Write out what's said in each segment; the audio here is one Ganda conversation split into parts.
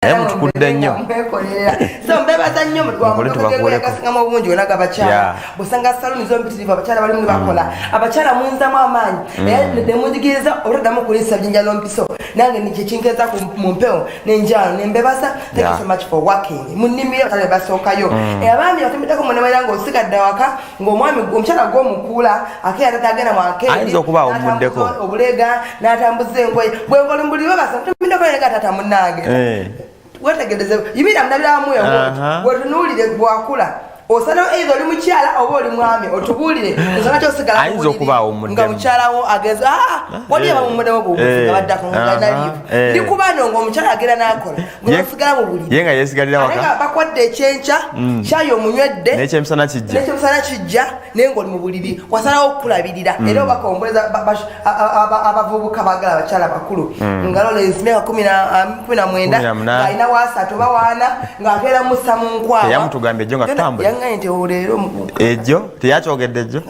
Naye mutukudde nnyo. Mwekolerera. So mbebaza nnyo. Mukole tubakuuleko. Gasingamu obungi wena gabakyala. Bwosanga saluni zompitirivu, abakyala balimu bakola. Abakyala munzamu amaanyi naye nemunjigiriza obutaddamu kuliisa byenjalo mpiso. Nange kyekinkeeza mu mpewo nenjalo nembebaza. Thank you so much for working mu nnimiro, abakyala basookayo. Abaami batumiddeko munemera ng'osigadde waka ng'omwami omukyala gw'omukuula ake ate tagenda mu arcade, Ayinza okuba awummuddeko. N'atambuza obulega n'atambuza engoye bwengoli mbuli bebasa tumiddeko naye nga tata munnange, wetegereze, yimira mundabiramu wetunuulire bwakula osalawo either oli mukyala oba oli mwami, otubuulire ensonga kyosigala Ayinza mu buliri okuba awummuddemu. Nga mukyalawo agenze. Wali abawummuddemu buwummuzi nga baddako nga naliivu. Ndi kubano ng'omukyala agenda n'akola ng'osigala mu buliri Ye nga yeesigalira ate waka. Nga bakwadde ekyenkya, kyayi omunywedde, N'ekyemisana kijja. N'ekyemisana kijja, naye ng'oli mu buliri wasalawo okukulabirira. Era obakomboleza abavubuka baagala abakyala bakulu nga Lawrence myaka 19, 18. ng'alina wasatu oba wana ng'akeera mussa mu nkwawa. Teyamutugambye ejjo nga tutambula? Yaŋŋambye nti oleero. Ejjo teyakyogedde ejjo.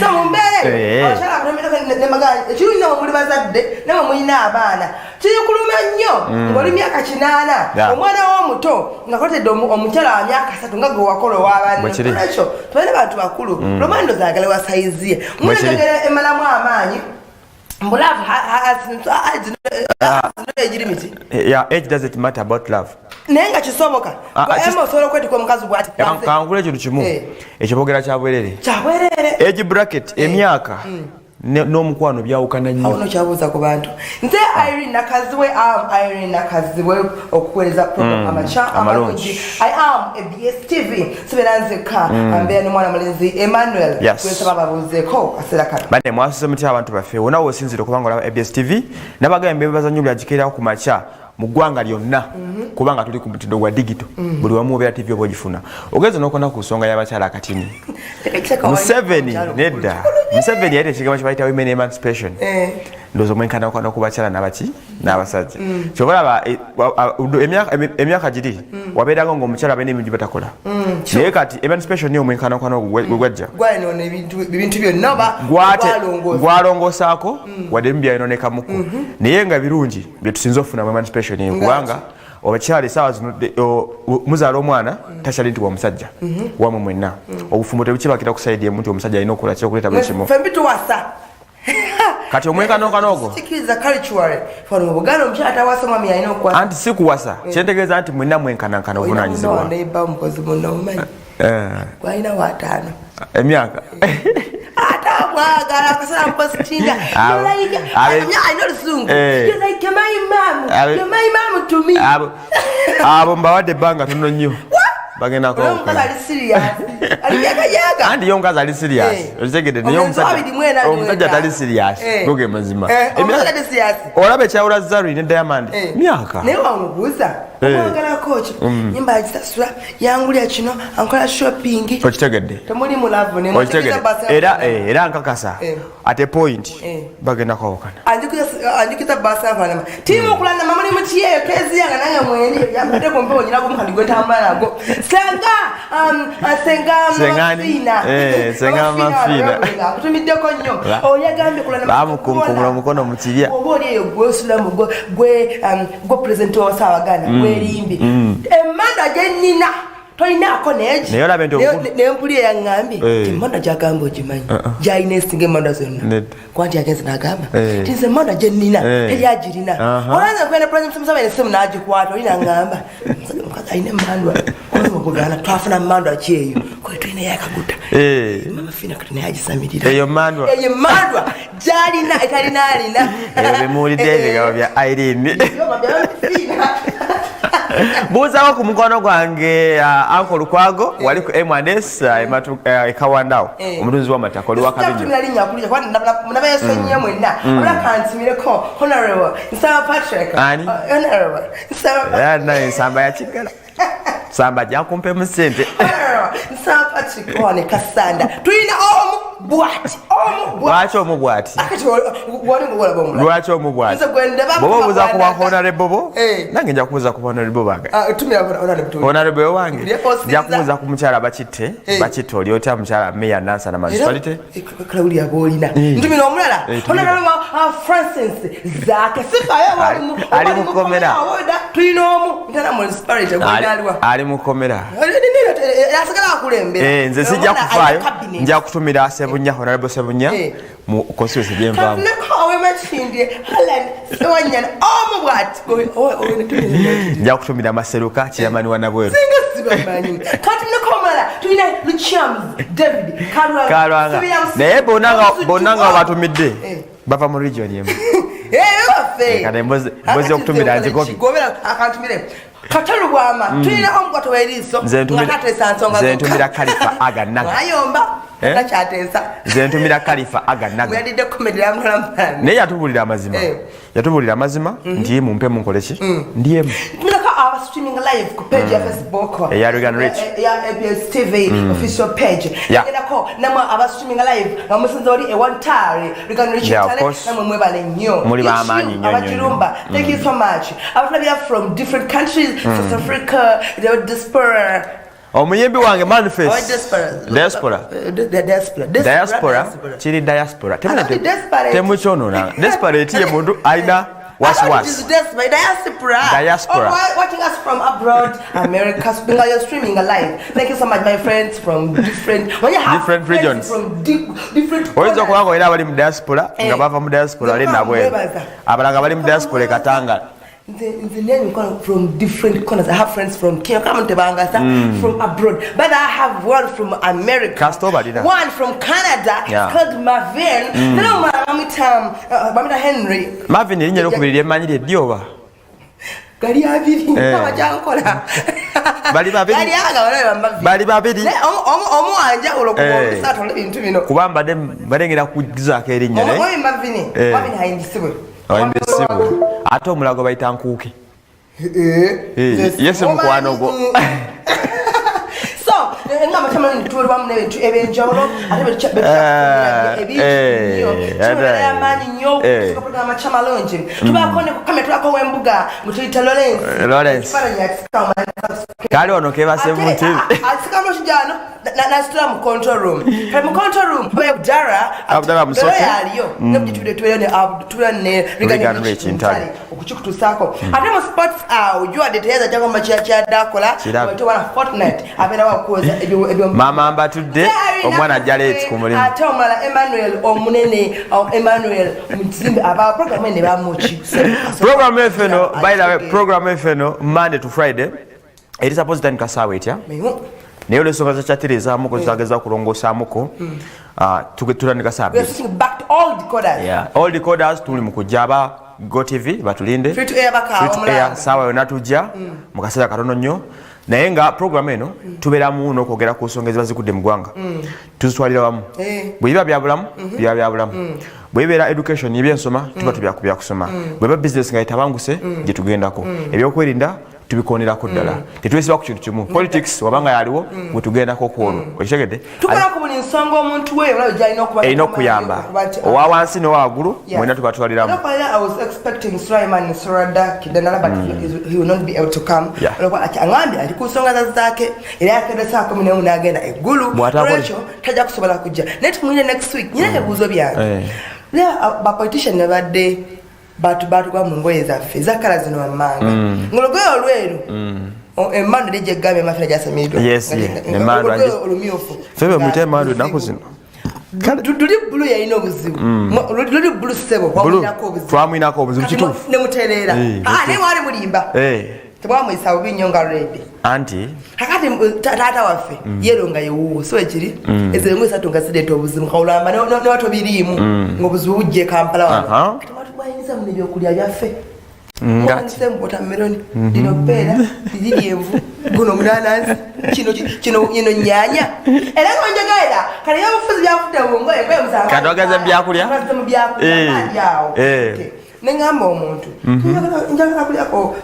So mu mbeera eyo, abakyala nemagaa ekirungi namwe muli bazadde, namwe mulina abaana, kirikuluma nnyo ng'oli myaka 80, omwana w'omuto nga kotedde omukyala wa myaka 30 nga gwe wakola Bwe kiri. ow'abantu. Tubalina bantu bakulu, lomando zaagala wa sayizi ye. Bwe kiri. Munenjogera emalamu amaanyi mbu love has no age limit. Yeah, age doesn't matter about love. Naye nga kisoboka. Ah, ah, Emma osobola okwetika omukazi bwati. Kankula ekintu kimu. Ekyo boogera kya bwerere. Kyabwerere. Age bracket, emyaka n'omukwano byawukana Awo nnyo. Nokyabuuza ku bantu. Nze Irene Nakazibwe, am Irene Nakazibwe okuweereza program Amakya Amalungi. Amalungi. I am ABS TV. Sibeera nzekka, mbeera n'omwana mulenzi Emmanuel. Gwensaba babuuzeeko kaseera kano. Banne, mwasuse mutya abantu baffe wonna wosinzire okubanga olaba ABS TV? Nabagambye mbebaza nnyo byagikeerawo ku makya mu ggwanga lyonna, kubanga tuli ku mutindo gwa digital, buli wamu obeera TV oba ogifuna. Ogenza n'okona ku nsonga y'abakyala akatini. Museveni nedda, Museveni yayita ekigambo kye bayita women emancipation. Ndowooza omwenkanankana ku bakyala n'abaki n'abasajja. Kyova olaba emyaka giri wabeeranga ng'omukyala balina ebintu batakola, naye kati emancipation niyo omwenkanankana ogwo gwe gwajja. Gwayinoona ebintu byonna oba gwalongoosa? Gwalongoosaako wadde ebimu byayononekamuko, naye nga birungi byetusinza okufuna mu emancipation eyo, kubanga abakyala esaawa zino muzaala omwana takyali nti wa musajja wamwe mwenna. Obufumbo tebukibakira ku side emu nti omusajja alina okukola kyokuleeta buli kimu. Fembi tuwasa. Kati omwenkanonkano ogwo Kikiriza culturally fano mu Buganda omukyala tawasa, omwami alina okuwasa. Anti si kuwasa, kyentegeeza nti mwenna mwenkanankana obuvunanyizibwa. Neiba omukozi muno omumanyi gwalina wataano. Emyaka. Ate amwagala akasala mpositinga alina oluzungu. "You like my mom." "You're my mom to me." Abo mbawadde ebbanga tono nnyo, bagenda Omukazi ali serious, ali byagayaga. Anti ye omukazi ali serious. Okitegedde? Naye Omulenzi 24 omusajja tali serious. Goge mazima. Omusajja tali serious. Olaba ekyawula Zari ne Diamond, myaka. Naye wamubuuza omwagalako ki, nyumba yagisasula, yangulya kino, ankola shopping. Okitegedde? Temuli mu love. Okitegedde? Era nkakasa at a point bagenda kwawukana. Anjukiza basanfanama tiimu okulanama muli mukiyeeyo keziyanga nange mwendi yambadde ku mpewo nyina gumukali gwetambula nagwo senga senga. Sengani? Mafina. Senga Mafina. Akutumiddeko nnyo. Oyagambye kulanama. Bamukunkumula omukono mu kibya. Oba oli eyo gwosulamu gwe pulezidenti wa Saabaganda gwerimbye emanda gyenina tolinaako neegi. Naye olabe nti Nempuli eyaŋŋambye ti emanda gyagamba ogimanyi gyalina esinga emanda zonna. Nedda. Kuba nti yagenze n'agamba ti nze emanda gyenina teri agirina. Olwanze nkwenda Pulezidenti Museveni esimu n'agikwata oli naŋŋamba omusajja omukazi alina emandwa omugogaana twafuna mandwa ki eyo kwe tulina eyakaguta. Mama Fina kati naye agisamirira. Eyo mandwa. Eyo emandwa gyalina etalina alina. Ebyo bimuwulidde ebigambo bya Irene. Buuzaako ku mukwano gwange Uncle Lukwago wali ku M&S ekawandawo, omutunzi w'amataka oli wakabinyo. Linnya kulya kuba nabayesonyiye mwenna obula kansimireko Honorable Nsaba Patrick. Ani? Honorable Nsaba. Era naye nsamba yakigala samba jakumpemu sente. Honorable Nsaba Patrick wane Kasanda tulina omu. Bwati omu bwati. Lwaki omu bwati? Akati wali ngolaba omulala. Lwaki omu bwati? Nze gwe ndaba Bw'oba obuuza ku ba kuba honorable bo, Eh. nange nja kubuuza ku honorable bange. Ah, tumira honorable tu. Honorable wange Ndiye osinza. nja kubuuza ku mukyala Bakitte. Eh. Bakitte oli otya mukyala meya Nansana municipality? Kalawuli aboolina. Eh. Ntumira omulala. Eh, tumira. Honorable Francis Zaake. Sifayo Ali- ali mukomera. Tulina omu ntana municipality gw'aliwa. Ali mukomera. Asigala akulembera. Eh, nze sijja Omwana kufaayo, alina cabinet. nja kutumira Sebunya, honorable Sebunya Eh. mu constituency gyenvaamu. Katuneko owemakindye Helen Sewanyana omu bwati. Nja kutumira Maseruka chairman wa Nabweru. Singa sibamanyi. Katuneko omulala tulina Luchams David Kalwanga. Kalwanga. Sibira Musi- Naye bonna nga Musi- bonna nga batumidde Eh. bava mu region emu. Eh, baffe. Kale embozi okutumira nzikopi. Gobera akantumire. Katolu bwama tulina omukwata w'eriiso Nze ntumira- nga tateesa nsonga nze zokka. ntumira Khalifa Aganaga. Mwayomba Eh? takyateesa. Nze ntumira Khalifa Aganaga. Mweyadidde comedy yamulamu. Naye yatubuulira amazima. Eh. Yatubuulira amazima nti mumpe munkole ki? Ndi emu. Tumirako aba streaming live ku page ya Facebook Eya Regan Rich. Ya ABS TV official page. Yeah. Ngendako namwe aba streaming live nga musinze oli e Wantare Regan Rich Yeah, of Channel, course. namwe mwebale nnyo. Muli Each b'amaanyi you, nnyo, nnyo, nnyo. Abagirumba. Thank you so much. Abatulabira from different countries, South Africa, the diaspora. Omuyimbi wange Oh, manifest. diaspora. Diaspora. The diaspora. Diaspora kiri diaspora. Akati desperate. Temukyonona. Desperate ye muntu alina wasiwasi. Diaspora. Diaspora. Oh, watching us from abroad, America, you're streaming live. Thank you so much, my friends from different, when you have Different friends regions. From different Oyinza corners. okuba nga olina abali mu diaspora nga Eh. bava mu diaspora ali Nze nabweru. mwebaza. Abalala nga bali mu diaspora e Katanga. Nze nene from different corners. I have friends from Kenya, come to Bangasa, from abroad. But I have one from America, Kasita obalina. one from Canada, Yeah. called Marvin. Then Bamita Henry. Marvin erinnya eryokubiri lyemmanyi lyeddi oba? Gali abiri Eh. abakyankola. Bali babiri. Gali aga balabe bamavi. Bali babiri. Naye omu wanjawulo kuba Eh. omusaatu olaba ebintu bino. Kuba mbadde ngenda kugizaako erinnya naye. Omwami Mavini, Eh. Mavini ayimbisibwe. Ayimbisibwe. Ate omulago bayita nkuuke. Eh, ye si mukwano gwo. So, nga amatama tuwulwamu n'ebintu ebyenjawulo ate ebingi nnyo. Tubeera y'amaanyi nnyo okutuuka program amakya malungi. Tubaako ne ku kamera tulako w'embuga nga tuyita Lawrence. Lawrence. Ekifaananyi akisikamu. Kale ono keebase mu ntebe. Asikamu kijano nasitula mu control room. Kale mu control room Abdara Abdara Musoke. yaliyo. Ne tubire tubire ne tubire ne Regan Rich Ntale. Okukikutuusaako. Ate mu sports awo Juwadde teyeza kyagamba kyadde akola. Kirabe. Tubala Fortnite abeera wakuwoza ebyo Maama mbatudde omwana ajja late ku mulimu. Ate omulala Emmanuel omunene Emmanuel Muzimbe aba program ene bamuki. Program efe eno, by the way, program efe eno Monday to Friday eri supposed kutandika ssaawa etya? Naye olw'ensonga zakyatirizaamuko zitageza kulongoosaamuko, tutandika ssaawa We are bbiri. switching back to all decoders. Yeah. All decoders tuli mu kujja aba Go TV batulinde. Free to air baka Free to air omulanga. ssaawa yonna tujja mu kaseera katono nnyo. Naye nga program eno tubeeramu n'okwogera ku nsonga eziba zikudde mu ggwanga. Tuzitwalira wamu. Eh. Bwe biba bya bulamu, biba bya bulamu. Bwe bibeera education ebyensoma, tuba tubya ku byakusoma. Bwe biba business nga etabanguse, gye tugendako. Ebyokwerinda tubikonerako ddala. Tetwesiba ku kintu kimu. Politics wabanga yaliwo, gwe tugendako ku olwo. Okitegedde? Tukola ku buli nsonga omuntu we olaba gy'alina okuba Erina okuyamba. okuba nti- Owa wansi n'owa waggulu, Yes. mwenna tubatwaliramu. I was expecting Sulaiman Surada Kidanala, but he will not be able to come. Yeah. Olwokuba angambye ali ku nsonga za Zaake, era yakedde ssaawa 11 n'agenda eggulu. Bw'atakola- Olwekyo tajja kusobola kujja. Naye tumulinde next week. Nina ebibuuzo byange. Eh. Naye, ba politician babadde batugwa mu ngoye zaffe eza kala zino wammanga. Ng'olugoye olweru, emmando eri gyegambye emafina gyasamiddwa. Yes, yeah. Emmando Olugoye olumyufu. Ffe bwe muyita emmando ennaku zino. Luli bbulu yalina obuzibu. Luli bbulu ssebo, wamuyinako obuzibu. Twamuyinako obuzibu, Kati kituufu. ne mutereera. Eh, Naye mwali mulimba. Eh. Tebwamuyisa bubi nnyo nga red. Anti? Kakati taata waffe yero nga yewuwo, so ekiri ezo engoye esatu nga zireeta obuzibu kawulamba ne watobiriimu ng'obuzibu bujja e Kampala wano. Kati mwatugwanyiriza mu ebyokulya byaffe. Nga Mwandise watermelon, lino ppeera, liri lyenvu, guno munanansi, kino ino nnyanya. Era nga njogerera, kale ebyobufuzi byavudde mu ngoye, ngoye musango. Kati wageze mu byakulya? Wageze mu byakulya, kandi awo. Eh. Okay. Ne ŋŋamba omuntu, njagala kulya ku.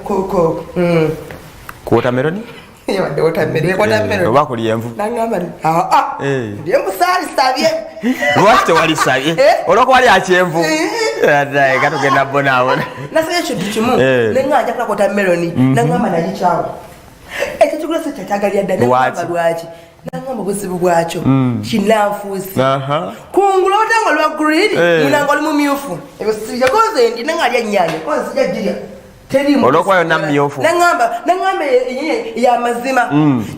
Ku watermelon? Yabadde watermelon, watermelon. Oba ku lyenvu. N'aŋŋamba nti, aa, Eh. ndi musaalisabye. Lwaki tewalisabye? Eh? Olwokuba lya kyenvu. Eh. Katugenda bonaabona. Nasabye ekintu kimu neŋŋamba nja kulako watermelon, naŋŋamba nagikyawa. Ekyo kigula si kyakyagalira ddala. Naŋŋamba lwaki? Naŋŋamba obuzibu bwakyo kinanfuusi. Kungulu otanga lwa green, munanga oli mumyufu. Ebyo sibya konze ndi nanga alya nnyaanya konze sijja girya. Teriimu. Olwokuba yonna myufu. Naŋŋamba ya mazima.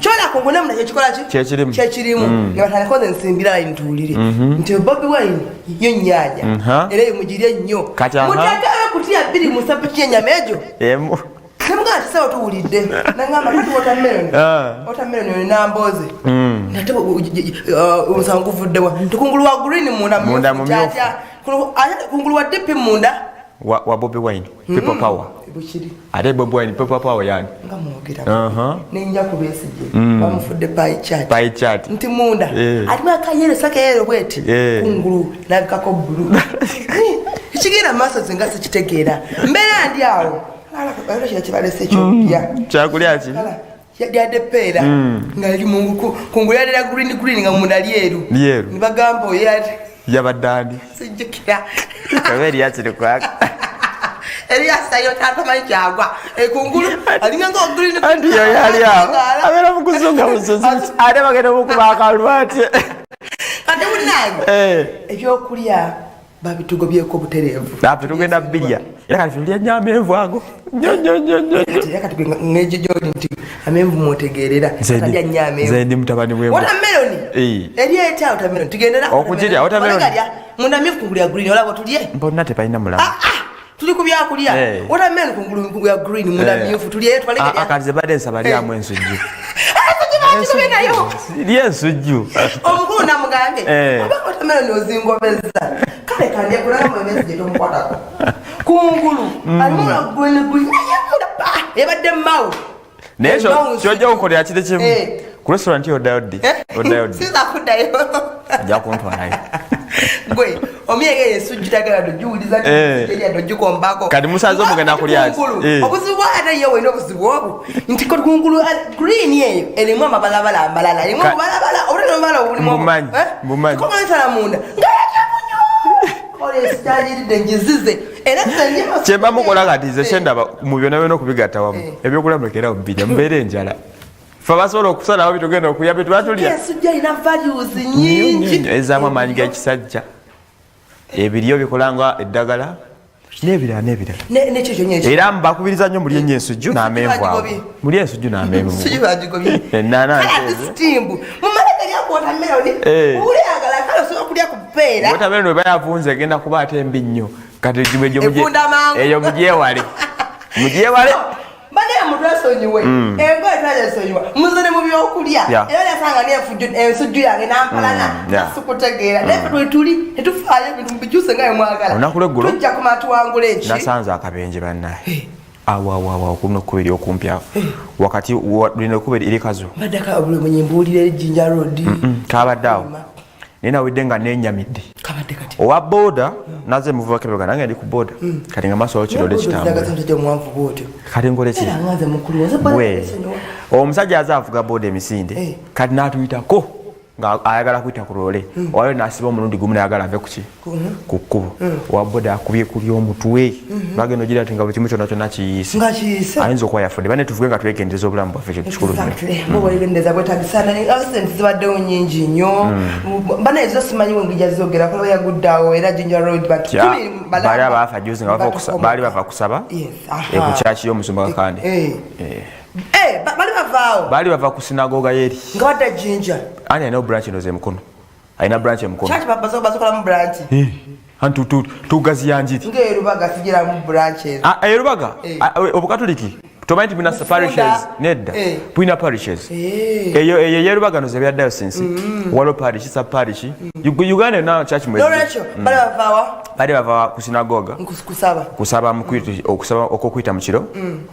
Kyola kungulu ne munda kyekikola ki? Kyekirimu. Kyekirimu. Ne batandika konze nsimbira line tuwulire. Nti Bobi Wine yo nnyaanya. Era eyo mugirye nnyo. Kati aha. Muteekayo kutiya 2 mu ssapiki y'ennyama egyo. Emu. Nemugamba kisawo tuwulidde. Nangamba kati watermelon. Watermelon oyo nambooze. Nate omusango guvuddewa. Tukungulu wa green munda Munda mu myufu. Kyatya. Ate kungulu wa DP munda. Wa Bobi Wine. People power. Bukiri. Ate Bobi Wine people power yani. Nga mwogera. Nenja ku Besigye. Bamufudde pie chart. Pie chart. Nti munda. Alimu akayero sakayero bweti. Kungulu nabikako blue. Ekigenda maaso nze nga sikitegeera. Mbeera ndi awo. Ala kino kibalese ekyokulya. Kyakulya ki? Lyadde peera. Nga liri mu kungulu lyadde green green nga munda lyeru. Lyeru. Ne bagamba oyo yali. Yabadde ani? Sijjukira. Oba eriya kiri kwaka. Eriya sayo tamanyi kyagwa. Kungulu alinga nga green green. Anti yo yali awo. Abeera mu kuzunga busunzu. Ate bagenda mukuba akalulu ati. Kati munnange. Ebyokulya babitugobyeko butereevu. Naffe tugenda birya. Era kati tulya nnyo amenvu ago. Nnyo nnyo nnyo nnyo. Era kati gwe ng'egyo gy'oli nti amenvu mwotegeerera. Atalya nnyo amenvu. Nze ndi mutabani w'embwa. Watermelon. Eri etya watermelon? Tugendera. Okugirya watermelon. Watermelon. Munda myufu kungulu ya green olaba tulye. Bonna tebalina mulamu. Tuli ku byakulya. Watermelon kungulu ya green munda myufu tulye twaleke. Kati ze badde nsaba lyamu ensujju. Ensujju nayo. Lya ensujju. Omukulu namugambye. Oba watermelon ozingobeza. Kale kandye kulaba mu emezi gye tomukwatako. Kungulu. Alimu na green green. Naye munda pa. Yabadde mawu. Naye ky'ojja okukolera kiri kimu. Ku restaurant yo oddayo ddi? Oddayo ddi? Sinza kuddayo. Ojja kuntwalayo. Gwe, omuyege ensujju tayagala n'ogiwuliza nti ensujju erya n'ogikombako. Kati musanze omugenda kulya ki? Obuzibu bwa ate ye olina obuzibu obwo. Nti kungulu green eyo erimu amabalabala amalala. Erimu obubalabala, obutali obubala obulimu. Mbumanyi, mbumanyi. Koma nsala munda. Nga yakyamunyo. Ole sitagiridde ngizize. Era nze ndi Kye mba mukola kati nze kye ndaba mu byonna byonna okubigatta wamu. Ebyokulya mulekere awo bibirya, mubeere enjala. Ffe abasobola okusalawo bitugenda okulya bye tuba tulya. Ensujju erina values nnyingi. Nnyo, ezzaamu amaanyi g'ekisajja. Ebiryo bikola nga eddagala n'ebirala n'ebirala. N'ekyo kyonna ekyo. Era mbakubiriza nnyo mulye nnyo ensujju Ensujju n'amenvu ago. bagigobye. Mulye ensujju n'amenvu. Ensujju bagigobye. Ennaana Kale nteeze. ate Mumale galya ku watermelon. Owulira kale osobola okulya ku peera. Watermelon bw'eba yavunze egenda kuba ate mbi nnyo. Kati Evunda mangu. eyo mugyewale. Mugyewale. Bane mutwesonyiwe. Engoye twazesonyiwa. Muzire mu byokulya. Era yasanga n'ensujju yange n'ampalana. Sikutegeera. Naye ffe tuli tetufaayo ebintu mubikyuse nga bwe mwagala. Olunaku lw'eggulo. Tujja kumala tuwangule eki. Nasanze akabenje bannaye. Awo, awo, awo, kuno ekkubo ery'okumpi awo. Wakati lino ekkubo eri Kazo. Mbadde buli munyi mbuulira eri Jinja Road. Kabadde awo. Naye nawulidde nga neenyamidde. Kabadde kati. Owa boda naze muvuba kebega nange ndi ku boda. Kati nga maaso kirole kitambula. Boda ziraga omuwanvu bw'otyo. Kati ngole ki? Era nga nze mukulu, nze boda nsonyiwa. Omusajja aze avuga boda emisinde. Kati n'atuyitako nga ayagala kuyita ku loole. Waliwo n'asiba omulundi gumu n'ayagala ave ku ki? Ku kkubo. Owa boda akubye ku ly'omutwe. Bagenda ogira nti nga buli kimu kyonna kyonna kiyiise. Nga kiyiise. Ayinza okuba yafudde. Banne tuvuge nga twegendereza obulamu bwaffe kintu kikulu nnyo. Exactly. Bwe weegendereza bwetaagisa. Naye accidents zibaddewo nnyingi nnyo. Banne ezo simanyi we ngijja zoogera, kuba yagudde awo era Jinja Road, but tuli balamba. Baali abaafa juzi nga baali bava kusaba. Yes, aha. Ku church y'omusumba Kakande. Bali bavaawo. Baali bava ku sinagoga y'eri. Nga badda Jinja. Ani alina branch eno z'emukono? Alina branch emukono. Church bazokolamu branch. Anti tugaziya njiri. Nga e Rubaga sigiramu branch ezo. E Rubaga? Obukatoliki? Tomanyi nti bulina parishes? Nedda. Bulina parishes. Eyo ye Rubaga no ze bya diocese. Waliwo parish, sub parish. Uganda yonna church mwezi. N'olwekyo, bali bavaawa? Bali bava ku sinagoga. Kusaba. Kusaba mu kuyita, okusaba okw'okuyita mu kiro.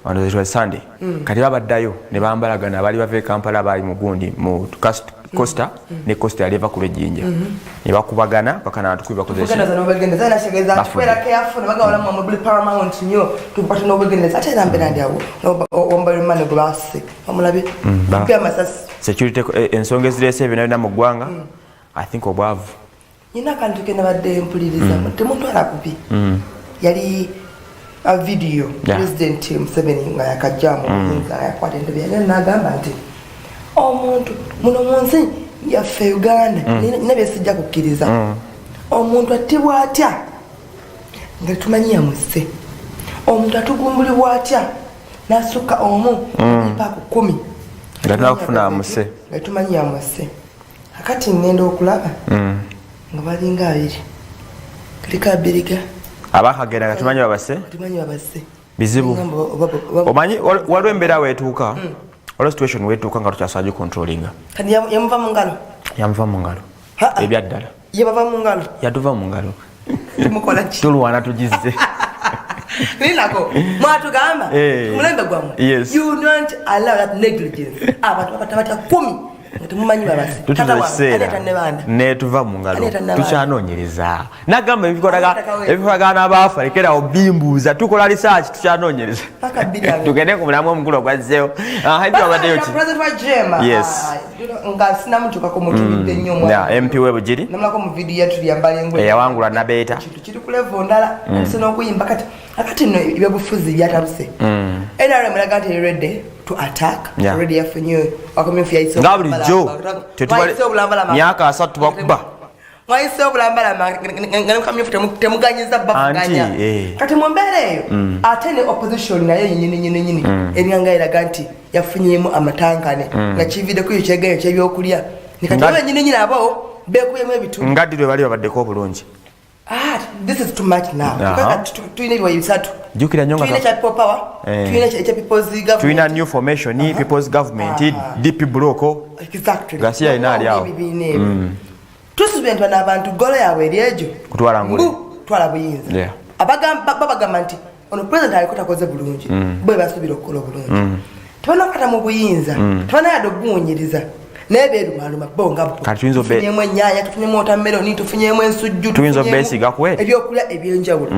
Wano it was Sunday. Kati babaddayo ne bambalagana, bali bava e Kampala, bali mu gundi, mu Costa, ne Costa yali eva ku lw'Ejjinja. Ne bakubagana, paka n'abantu kumi bakoze Tugenda eki? zano obegendereza, era kitegeeza nti Bafudde. kubeera careful, ne bagamba mwe muli paramount nnyo, tukwate n'obugendereza. Ate era mbeera ndi awo, mobile money gwe basse, bamulabye? Kuba amasasi. Security, ensonga ezireese ebyo byonna mu ggwanga, I think obwavu. Nina akantu ke nabadde mpuliriza, temuntwala bubi. Yali a video, President Museveni nga yakajja mu buyinza, nga yakwata entebe, yagenda n'agamba nti omuntu muno mu nsi yaffe Uganda, nina byesijja kukkiriza. Omuntu attibwa atya nga tetumanyi yamusse? Omuntu atugumbulibwa atya n'asukka omu paaku 10 Nga tunakufuna amuse. Nga tetumanyi yamusse? Akati ngenda okulaba nga balinga abiri kaliko abiriga. Abakagenda nga tumanyi babase. Temanyi babase. Bizibu. Ngamba oba- Omanyi waliwo embeera weetuuka, waliwo situation weetuuka nga tukyasobola gicontrollinga. Kati yamuva mu ngalo. Yamuva mu ngalo. Ha-a. Ebyaddala. Yabava mu ngalo. Yatuva mu ngalo. Tumukola ki? Tulwana tugize. Linako mwatugamba mulembe gwammwe, you don't allow that negligence. Abantu babata batya 10 nga temumanyi babase? Tutuza ekiseera netuva mu ngalo. Aleeta Nabanda. Tukyanoonyereza. Nagamba Aleeta Kawere. Ebikolagana n'abaafa, lekerawo bimbuuza. Tukola research, tukyanoonyereza. Paka 20. Tugende ku mulamu omukulu ogwazzeewo. Wabaddeyo ki? President wa Jema. Nga sinamutuukako, mutubidde nnyo omwana. Yeah, MP we Bugiri. Namulako mu vidiyo yatuliyambala engoye. Eyawangula Nabeeta. Kintu kiri ku level ndala, mm. N'okuyimba kati akati nno ebyobufuzi byatabuse. NRM eraga nti eri ready to attack. Already yafunye akamyufu, yayise Nga bulijjo mwayise obulambalama. Myaka 30 bakuba. Mwayise obulambalama nga ne kamyufu temuganyiza bavuganya. Anti, eh. Kati mu mbeera eyo, ate ne opposition nayo yenyini nyini nyini eringa eraga nti yafunyemu amatankane nga kividdeko ekyo kyegenyo kyebyokulya. Kati bo benyini nyini abo bekuyemu ebitu. Nga ddi lwe bali babaddeko obulungi? Ah, this is too much now. Kubanga tulina ebiwayi bisatu. Jjukira nnyo nga Tulina ekya people power, tulina ekya people's government. Tulina new formation, people's government, DP block. Gasiya alina ali awo. Ebibiina ebyo tusuubira nti bano abantu goal yaabwe eri egyo. Kutwala ngule. Mbu twala buyinza. Babagamba nti ono president aliko takoze bulungi, bwe basuubira okukola obulungi. Tebanakwata mu buyinza, tebanayadde okubuwunyiriza, naye beerumaluma bo nga bo. Kati tuyinza Tufunyemu ennyaanya, tufunyemu watermelon, tufunyemu ensujju, Tuyinza tufunyemu obeesiga ku ebyo? Ebyokulya ebyenjawulo.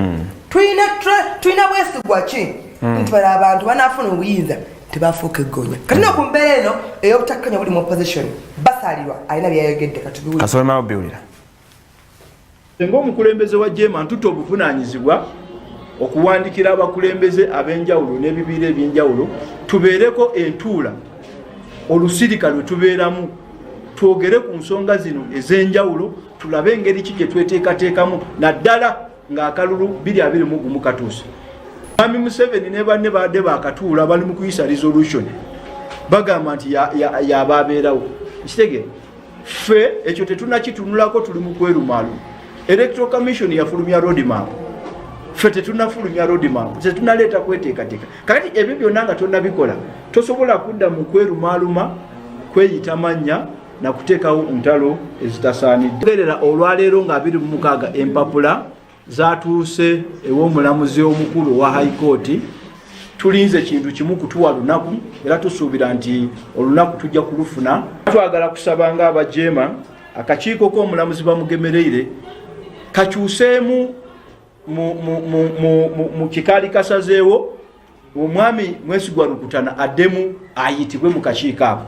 Tulina bwesigwa ki nti bano abantu banaafuna obuyinza tebafuuka eggonya? Kati no ku mbeera eno ey'obutakkanya buli mu opposition, basaalirwa alina byeyayogedde, katubiwulire. Kasobola mala obiwulira. Ng'omukulembeze wa Jeema, ntutte obuvunaanyizibwa okuwandikira abakulembeze ab'enjawulo n'ebibiina ebyenjawulo, tubeereko entuula olusirika lwe tubeeramu, twogere ku nsonga zino ez'enjawulo, tulabe engeri ki gye tweteekateekamu, naddala ng'akalulu 2021 katuuse. Mwami Museveni ne banne baadde bakatuula, bali mu kuyisa resolution, bagamba nti yababeerawo. Nkitegeera, ffe ekyo tetunakitunulako, tuli mu kwerumaalu. Electoral Commission yafulumya roadmap, ffe tetunafulumya roadmap, tetunaleeta kweteekateeka. Kakati ebyo byonna nga tonnabikola, tosobola kudda mu kwerumaaluma, kweyita mannya nakuteekawo ntalo ezitasaanidde. Gerera olwaleero nga 26 empapula zatuuse ew'omulamuzi omukulu owa High Court. Tulinze kintu kimu, kutuwa lunaku, era tusuubira nti olunaku tujja kulufuna. Twagala kusaba nga abajeema akakiiko k'omulamuzi bamugemereire kakyuseemu mu kikaali kasazeewo, omwami Mwesigwa Rukutana addemu ayitibwe mu kakiiko ako,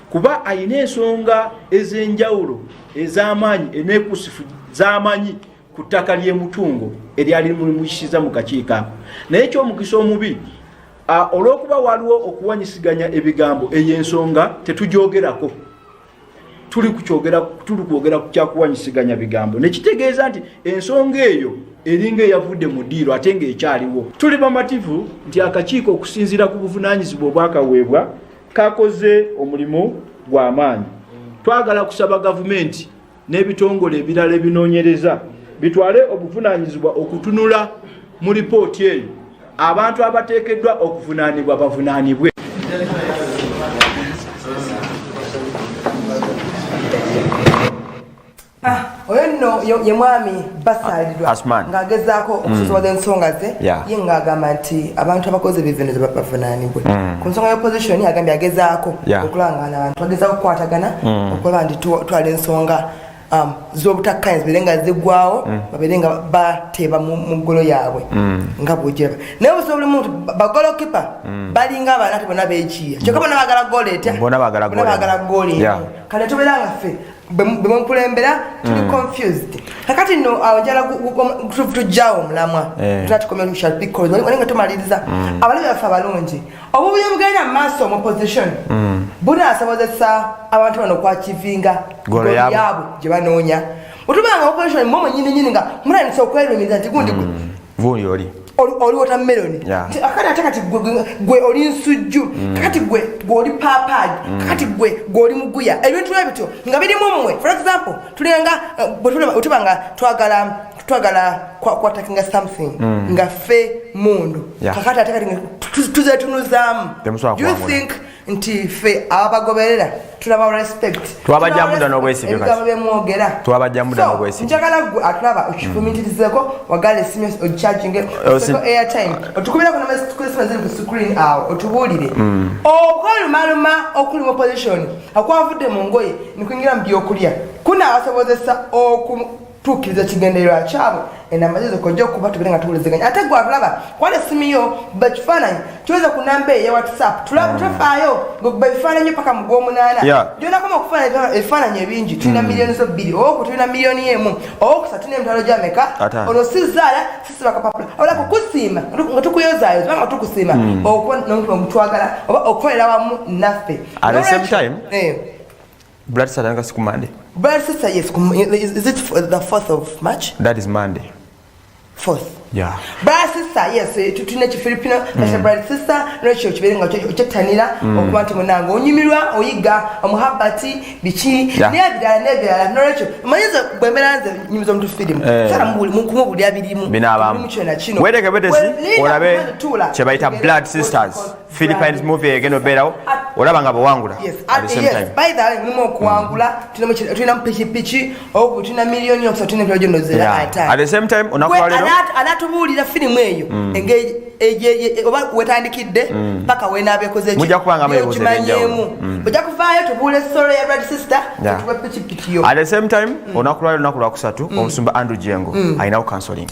kuba ayina ensonga ez'enjawulo ez'amaanyi eneekusifu z'amanyi ku ttaka ly'emutungo eryali mumuyisiza mu kakiiko ako. Naye ekyomukisa omubi, olw'okuba waliwo okuwanyisiganya ebigambo, eyo ensonga tetugyogerako. Tuli kwogera ku kyakuwanyisiganya bigambo, nekitegeeza nti ensonga eyo eringa eyavudde mu ddiiro ate ng'ekyaliwo. Tuli bamativu nti akakiiko, okusinziira ku buvunaanyizibwa obwakaweebwa, kakoze omulimu gw'amaanyi. Twagala kusaba gavumenti n'ebitongole ebirala ebinoonyereza bitwale obuvunaanyizibwa okutunula mu lipooti eyo, abantu abateekeddwa okuvunaanibwa bavunaanibwe. Ah, oyo nno ye mwami Basalirwa Asman. Ng'agezaako okusosowaza ensonga ze. Ye ng'agamba nti abantu abakoze ebivenezo bavunaanibwe. Ku nsonga y'opposition, agambye agezaako okulaba nga abantu bagezaako okukwatagana okulaba nti twala ensonga z'obutakkanya zibeere nga ziggwawo, babeere nga bateeba mu goal yaabwe nga bwogiraba. Naye obuzibu bulimu nti bagolokipa balinga abaana, ate bonna beekiya, kyokka bonna baagala goal etya? Bonna baagala Bonna goal baagala goal emu. Kale tubeera nga ffe. Bwemukulembera tuli confused. Kakati nno awo njala tujjawo omulamwa. Tunatukomya nga tumaliriza. Abalabi baffe abalungi, obuvuyo bugenda mu maaso mu opposition bunaasobozesa abantu bano okwachievinga Goal yaabwe. Yaabwe gye banoonya. Bwetubanga opposition mwe mwenyini nyini nga mutandise okwerumiriza nti gundi gwe Gundi oli oli watermelon. Akati ate kati gwe oli nsujju, kakati gwe oli paapaayi, kakati gwe oli muguya, ebintu ebityo nga birimu mmwe. For example, tulinga bwe tuba nga twagala kwattackinga something nga ffe mundu, kakati ate kati nga tuzetunuzaamu. Temusobola Do you kuwangula. think nti ffe ababagoberera tulaba respect? Twabajjamu dda n'obwesige kati. Ebigambo byemwogera. Twabajjamu dda So, n'obwesige. Njagala gwe atulaba okifumitirizeeko, wagala esimu ogichaginge, Oh, oseko airtime, otukubirako namaesimu ziri ku screen awo, otubuulire okwelumaluma okuli mu opposition akwavudde mu ngoye nikuyingira mu byokulya kunaabasobozesa okutuukiriza ekigendererwa kyabwe. Eno amagezi kojja okuba tubere nga tuwuliziganya. Ate gwe atulaba, kwata esimu yo, kuba ekifaananyi kiweze ku namba eyo ya WhatsApp. Tulaba, tofaayo ngekuba ebifaananyi paka mu gw'omunaana. Gyonakoma okufaanana ebifaananyi ebingi, tulina miliyoni zo 2, owoku tulina miliyoni 1, owokusatu tulina emitwalo gyameka. 5. Ono si zaala sisiba kapapula olako kusiima nga tukuyozaayoza oba nga tukusiima okuba n'omutima ogutwagala oba okukolera wamu naffe. At the same Nolwekyo, time, Blood Sister si ku Monday. Blood Sister, yes, is it the 4th of March? That is Monday. 4th. Yeah. Blood Sister, yes, tulina ekifilipino mm. Blood Sister, nolwekyo kibeere nga okyettanira okuba nti munange onyumirwa oyiga omuhabati biki n'ebirala n'ebirala. Nolwekyo omanyize bwe mbeera nze nyumiza omuntu firimu, sala kumubuulira birimu. Binaabaamu. Birimu kino na kino. Weereke bwetesi, Linda, olabe tuula. kye bayita Tugende Blood Sisters Philippines Blood movie egenda obeerawo. Olaba nga bwewangula. Yes, At the same yes. time, By the way, mulimu okuwangula, tulinamu pikipiki, oku tulina miliyoni 3, tulina emitwalo gyonozera 5. At the same time, olunaku lwaleero Anatubuulira firimu eyo engeri oba wetandikidde paka wenaabekoze. Mujja kubanga ebibuuzo ebyenjawulo. Ojja kuvaayo tubuule story ya Blood Sister, tutuwe pikipiki yo. At the same time, olunaku lwaleero, olunaku lwakusatu, omusumba Andrew Jengo alinawo counseling.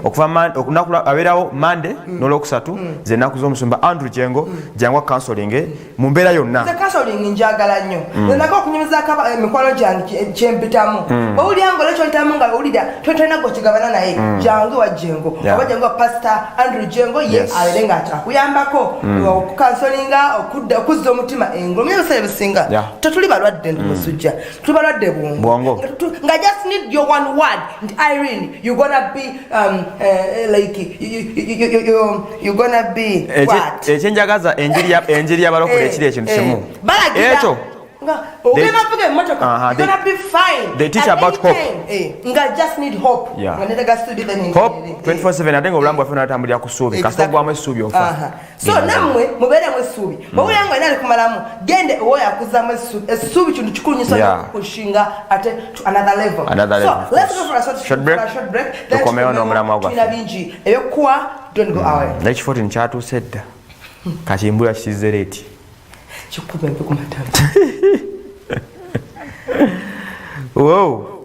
Okuva abeerawo Monday n'olwokusatu, ze nnaku z'omusumba Andrew Jengo. Jangu counseling mu mbeera yonna. Nze counseling njagala nnyo. Nze nako okunyumizaako mikwano gyange kyempitamu. Owulira nga olekyo oyitamu nga owulira tolina gwe kigabana naye, jangu wa Jengo oba jangu wa Pastor Andrew Jengo ye abeere nga akuyambako okucounselinga, okuzza omutima engulu. Omanyi ebiseera ebisinga tetuli balwadde nti musujja, tuli balwadde Bwongo. bwongo. Nga just need your one word nti Irene, you gonna be like you gonna be what? Ekyenjagaza enjiri y'abalokole ekiri ekintu kimu Balagira ekyo. Nga ogenda kuvuga emmotoka, you're gonna be fine. They teach At about any hope. time, nga just need hope. Nga neetaaga studio then Hope 24/7, ate nga obulamu bwaffe natambulira ku ssuubi. Kasita ogwamu essuubi, ofa. Aha. So nammwe mubeeremu essuubi. Bwowulira nga olina alikumalamu, gende owoyo akuzaamu essuubi. Essuubi kintu kikulu nnyo, kupushinga ate to another level. Another So level, of let's course. go for a short, Short break. For a short break. Then Tukomewo tukomewo, n'omulamwa gwaffe. Tulina bingi ebyokuwa. Don't go away. Naye ekifo tino kyatuuse dda, kakimbula kisize late. Kikuba empe ku matama. Wow.